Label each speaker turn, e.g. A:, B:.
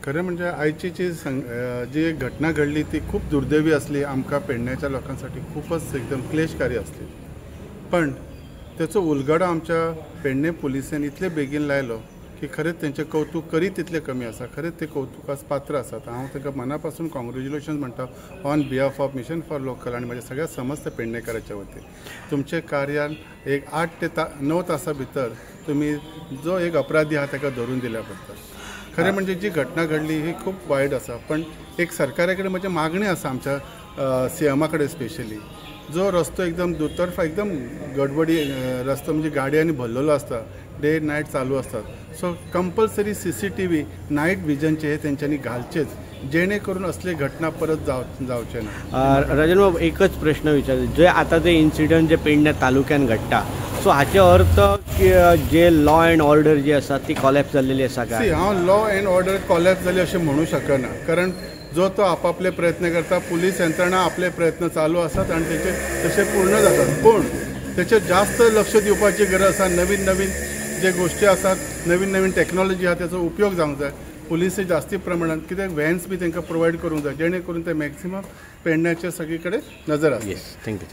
A: खरें म्हणजे आयची जी जी घटना घडली ती खूप दुर्दैवी असली, आमकां पेडण्याच्या लोकांसाठी खूपच एकदम क्लेशकारी असली. पण त्याचो उलगडो आमच्या पेडणे पुलिसेन इतले बेगीन लायलो की खरेंच तेंचें कौतूक करीत तितलें कमी आसा. खरेंच ते कौतुकास पात्र आसात. हांव तांकां मना पासून कॉंग्रेच्युलेशन म्हणटा on behalf of mission for local आनी म्हज्या सगळ्या समस्त पेडणेकाराच्या वतीन. तुमच्या कार्यान एक 8 ते 9 तासां भितर तुमी जो एक अपराधी आहा ताका धरून दिल्या बद्दल खरें म्हणजे जी घटना घडली ही खूब वायट आसा. पण एक सरकारा कडेन म्हजी मागणी आसा आमच्या सीएमा कडेन स्पेशली, जो रस्तो एकदम दुतर्फा एकदम गडबडी रस्तो म्हणजे गाडयांनी भरलेलो आसता, डे नायट चालू आसतात, सो कंपल्सरी CCTV night विजनचे हे तेंच्यांनी घालचेच, जेणे करून असले घटना परत जावचे ना.
B: राजन बाब, एकच प्रश्न विचार, जे आतां जे इन्सिडंट जे पेडण्या तालुक्यान घडटा, सो हाचे अर्थ की जे लॉ एंड ऑर्डर जी आसा ती कॉलॅप्स जाल्लेली आसा काय?
A: हांव लॉ एंड ऑर्डर कॉलॅप्स जाली अशें म्हणू शकना, कारण जो तो आपापले प्रयत्न करता, पुलीस यंत्रणा आपले प्रयत्न चालू आसात आनी तेचे तशे पूर्ण जातात. पूण तेचेर जास्त लक्ष दिवपाची गरज आसा. नवीन नवीन जे गोष्टी आसात, नवीन नवीन टॅक्नॉलॉजी आहा तेचो उपयोग जावंक जाय. पुलिसे जास्ती प्रमाणात कित्याक व्हॅन्स बी तांकां प्रोवायड करूंक जाय, जेणे करून ते मॅक्सिमम पेडण्याचे सगळी कडेन नजर आसता.
B: Thank you.